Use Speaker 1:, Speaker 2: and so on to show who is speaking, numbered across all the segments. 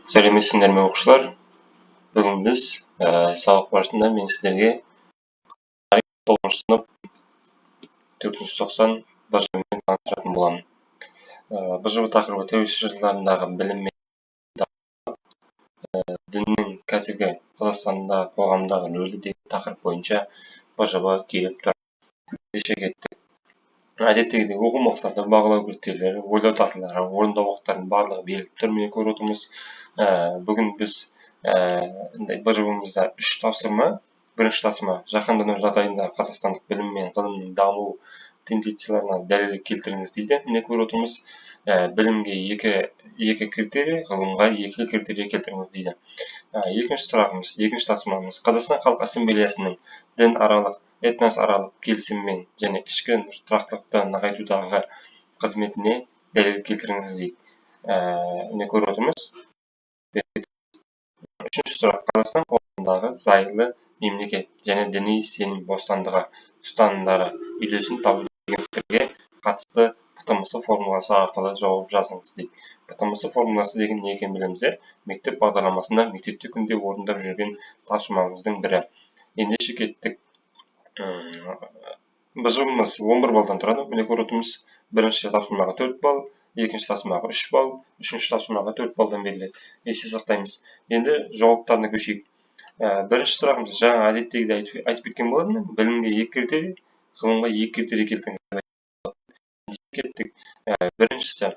Speaker 1: Сәлеметсіңдер ме, оқушылар! Бүгін біз сабақ барысында мен сіздерге 9 сынып 4 тоқсан БЖ-мен таныстыратын боламын. БЖ тақырыбы тәуелсіздік жылдарындағы білім мен діннің қазіргі Қазақстандағы қоғамдағы рөлі деген тақырып бойынша БЖ келіп тұр. Ендеше кеттік. Әдеттегідей оқу мақсаты, бағалау критерийлері, ойлау дағдылары, орындау уақыттарының барлығы беріліп тұр, міне көріп отырмыз. Бүгін біз БЖ-мызда 3 тапсырма. Бірінші тапсырма: жаһандану жағдайында қазақстандық білім мен ғылымның даму тенденцияларына дәлел келтіріңіз дейді. Міне көріп отырмыз, білімге екі критерий, ғылымға екі критерий келтіріңіз дейді. Екінші сұрағымыз, екінші тапсырмамыз: Қазақстан Халық Ассамблеясының дінаралық, этносаралық келісім мен және ішкі тұрақтылықты нығайтудағы қызметіне дәлел келтіріңіз дейді. Міне көріп отырмыз. Үшінші сұрақ: Қазақстан қоғамындағы зайырлы мемлекет және діни сенім бостандығы ұстанымдары үйлесім табу деген пікірге қатысты ПТМС формуласы арқылы жауап жазыңыз дейді. ПТМС формуласы деген не екенін білеміз, иә? Мектеп бағдарламасында мектепте күнде орындап жүрген тапсырмамыздың бірі. Ендеше кеттік. БЖ-мыз 11 балдан тұрады. Міне көріп отырмыз. Бірінші тапсырмаға 4 балл, екінші тапсырмаға 3 балл, үшінші тапсырмаға 4 баллдан беріледі. Есте сақтаймыз. Енді жауаптарына көшейік. Бірінші сұрағымыз, жаңа әдеттегідей айтып кеткен болатынмын, білімге 2 критерий, ғылымға 2 критерий келтіріңіз. Кеттік. Біріншісі,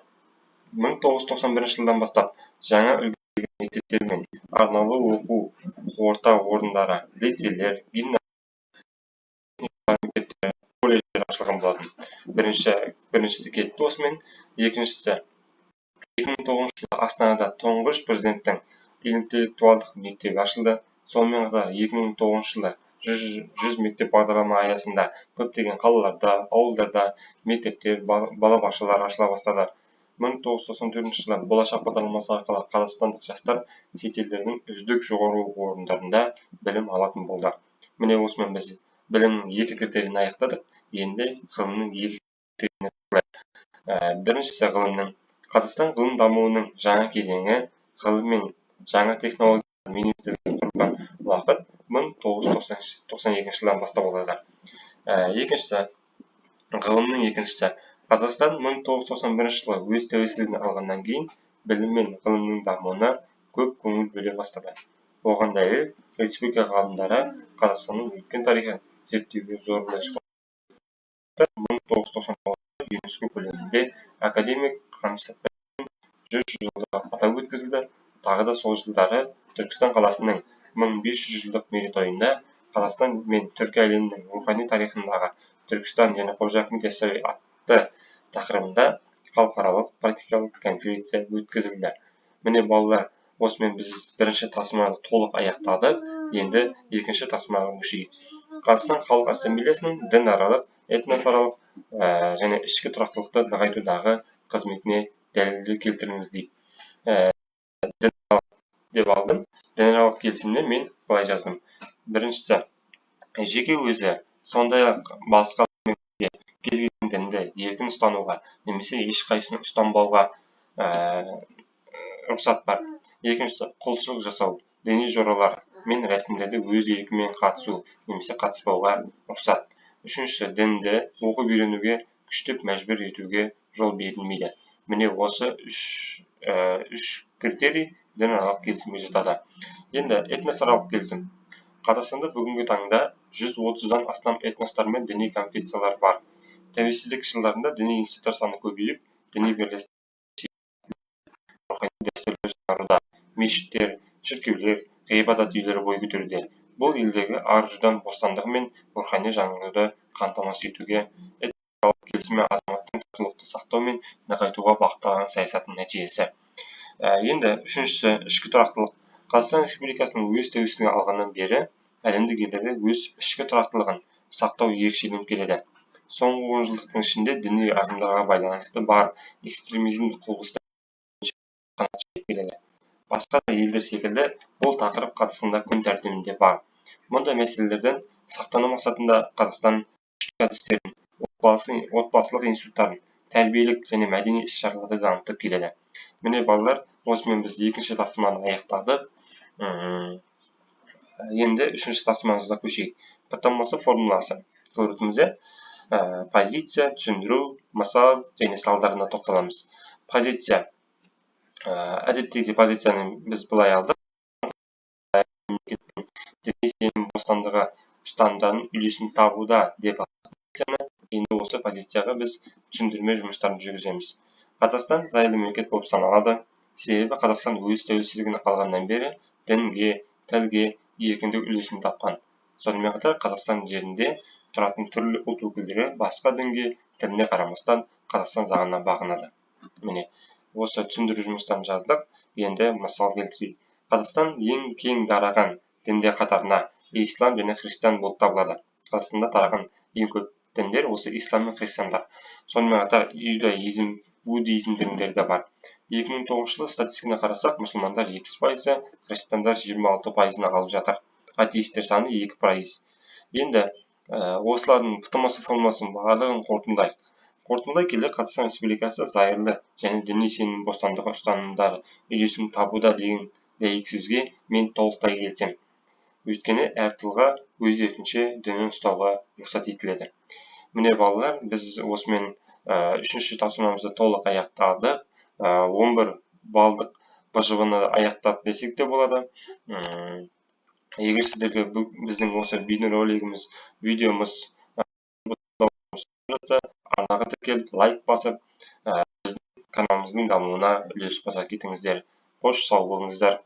Speaker 1: 1991 жылдан бастап жаңа үлгідегі мектептер мен арнаулы оқу орта орындары, лицейлер, гимназия, мектептері, колледждер ашылған болатын. Біріншісі кетті осымен. Екіншісі, 2009 жылы Астанада тұңғыш президенттің интеллектуалдық мектебі ашылды. Сонымен қатар 2009 жылы 100 мектеп бағдарлама аясында көптеген қалаларда, ауылдарда мектептер, балабақшалар ашыла бастады. 1994 жылы Болашақ бағдарламасы арқылы қазақстандық жастар шетелдердің үздік жоғары оқу орындарында білім алатын болды. Міне осымен біз білімнің 2 критерийін аяқтадық. Енді ғылымның 2 критерийіне. Біріншісі, ғылымның. Қазақстан ғылым дамуының жаңа кезеңі ғылым мен жаңа технология министрлігі құрылған уақыт 1992 жылдан бастап болады. Екіншісі, ғылымның екіншісі, Қазақстан 1991 жылы өз тәуелсіздігін алғаннан кейін білім мен ғылымның дамуына көп көңіл бөле бастады. Оған дәлел, республика ғалымдары Қазақстанның өткен тарихын зерттеуге зор үлес қосты. 1999 ЮНЕСКО көлемінде академик Қаныш Сәтбаевтың 100 жылдығы атап өткізілді. Тағы да сол жылдары Түркістан қаласының 1500 жылдық мерейтойында Қазақстан мен түркі әлемінің рухани тарихындағы Түркістан және Қожа Ахмет Яссауи атты тақырыбында халықаралық практикалық конференция өткізілді. Міне балалар, осымен біз бірінші тапсырманы толық аяқтадық. Енді екінші тапсырмаға көшейік. Қазақстан Халық Ассамблеясының дінаралық, этносаралық және ішкі тұрақтылықты нығайтудағы қызметіне дәлелдер келтіріңіз дейді. Деп алдым. Дінаралық келісімді мен былай жаздым. Біріншісі, жеке өзі, сондай-ақ басқа кез келген дінді еркін ұстануға немесе ешқайсысын ұстанбауға рұқсат бар. Екіншісі, құлшылық жасау, діни жоралар мен рәсімдерді өз еркімен қатысу немесе қатыспауға рұқсат. Үшіншісі, дінді оқып үйренуге күштеп мәжбүр етуге жол берілмейді. Міне осы үш критерий дінаралық келісімге жатады. Енді этносаралық келісім. Қазақстанда бүгінгі таңда 130-дан астам этностар мен діни конфессиялар бар. Тәуелсіздік жылдарында діни институттар саны көбейіп, діни бірлестіктер, рухани дәстүрлер жаңаруда, мешіттер, шіркеулер, ғибадат үйлері бой көтеруде. Бұл елдегі ар-ұждан бостандығы мен рухани жаңғыруды қамтамасыз етуге, этносаралық келісім мен азаматтық татулықты сақтау мен нығайтуға бағытталған саясаттың нәтижесі. Енді үшіншісі, ішкі тұрақтылық. Қазақстан Республикасының өз тәуелсіздігін алғаннан бері әлемдік елдерде өз ішкі тұрақтылығын сақтау ерекшеленіп келеді. Соңғы 10 жылдықтың ішінде діни ағымдарға байланысты бар экстремизмдік құбылыстар қанат жайып келеді. Басқа да елдер секілді бұл тақырып Қазақстанда күн тәртібінде бар. Мұндай мәселелерден сақтану мақсатында Қазақстан күштік әдістерін Отбасылық институттарын, тәрбиелік және мәдени іс-шараларды дамытып келеді. Міне, балалар, осымен біз екінші тапсырманы аяқтадық. Енді үшінші тапсырмамызға көшейік. ПТМС формуласы. Көрдіңіз, позиция, түсіндіру, мысал және салдарына тоқталамыз. Позиция. Әдеттегідей позицияны біз былай алдық. Мемлекеттің діни сенім бостандығы ұстанымдарының үйлесімін табуда деп алдық. Енді осы позицияға біз түсіндірме жұмыстарын жүргіземіз. Қазақстан зайырлы мемлекет болып саналады. Себебі Қазақстан өз тәуелсіздігін алғаннан бері дінге, тілге еркіндік үйлесімін тапқан. Сонымен қатар Қазақстан жерінде тұратын түрлі ұлт өкілдері басқа дінге, тіліне қарамастан Қазақстан заңына бағынады. Міне, осы түсіндіру жұмыстарын жаздық. Енді мысал келтірейік. Қазақстан ең кең тараған діндер қатарына ислам және христиан болып табылады. Қазақстанда тараған ең көп діндер осы ислам мен христиандар. Сонымен қатар иудаизм, буддизм діндері де бар. 2009 жылы статистиканы қарасақ, мұсылмандар 70%, христиандар 26%-ын алып жатыр. Атеисттер саны 2%. Енді осылардың ПТМС формуласының барлығын қорытындылайық. Қорытындылай келе, Қазақстан Республикасы зайырлы және діни сенім бостандығы ұстанымдары үйлесім табуда деген дәйек сөзге мен толықтай келісемін. Өйткені әр тұлға өз еркінше дінін ұстауға рұқсат етіледі. Міне, балалар, біз осымен үшінші тапсырмамызды толық аяқтадық. 11 балдық БЖВ-ны аяқтадық десек те болады. Егер сіздерге біздің осы бейнеролигіміз, видеомыз жатса, арнаға тіркеліп, лайк басып, біздің каналымыздың дамуына үлес қоса кетіңіздер. Қош, сау болыңыздар.